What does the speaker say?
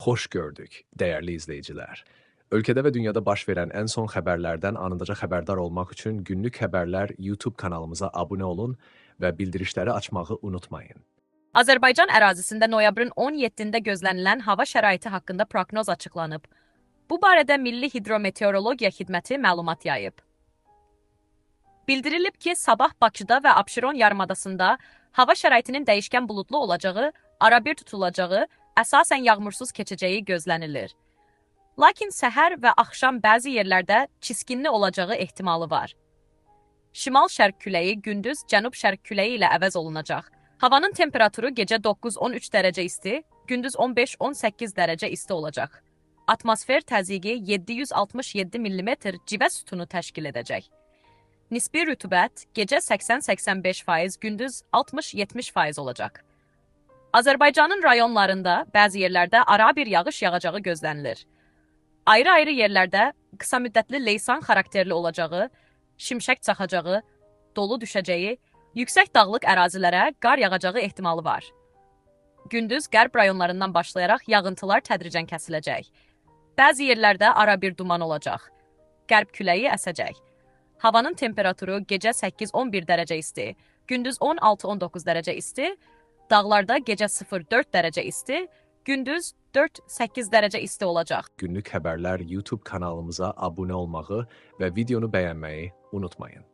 Xoş gördük, dəyərli izləyicilər. Ölkədə və dünyada baş verən ən son xəbərlərdən anındaca xəbərdar olmaq üçün Günlük Xəbərlər YouTube kanalımıza abunə olun və bildirişləri açmağı unutmayın. Azərbaycan ərazisində noyabrın 17-də gözlənilən hava şəraiti haqqında proqnoz açıqlanıb. Bu barədə Milli Hidrometeorologiya Xidməti məlumat yayıb. Bildirilib ki, sabah Bakıda və Abşeron yarımadasında hava şəraitinin dəyişkən buludlu olacağı, arabir tutulacağı, əsasən yağmursuz keçəcəyi gözlənilir. Lakin səhər və axşam bəzi yerlərdə çiskinli olacağı ehtimalı var. Şimal-şərq küləyi gündüz cənub-şərq küləyi ilə əvəz olunacaq. Havanın temperaturu gecə 9-13 dərəcə isti, gündüz 15-18 dərəcə isti olacaq. Atmosfer təzyiqi 767 mm civə sütunu təşkil edəcək. Nisbi rütubət gecə 80-85%, gündüz 60-70% olacaq. Azərbaycanın rayonlarında bəzi yerlərdə arabir yağış yağacağı gözlənilir. Ayrı-ayrı yerlərdə qısa müddətli leysan xarakterli olacağı, şimşək çaxacağı, dolu düşəcəyi, yüksək dağlıq ərazilərə qar yağacağı ehtimalı var. Gündüz qərb rayonlarından başlayaraq yağıntılar tədricən kəsiləcək. Bəzi yerlərdə arabir duman olacaq. Qərb küləyi əsəcək. Havanın temperaturu gecə 8-11 dərəcə isti, gündüz 16-19 dərəcə isti, dağlarda gecə 0-4 dərəcə isti, gündüz 4-8 dərəcə isti olacaq. Günlük Xəbərlər YouTube kanalımıza abunə olmağı və videonu bəyənməyi unutmayın.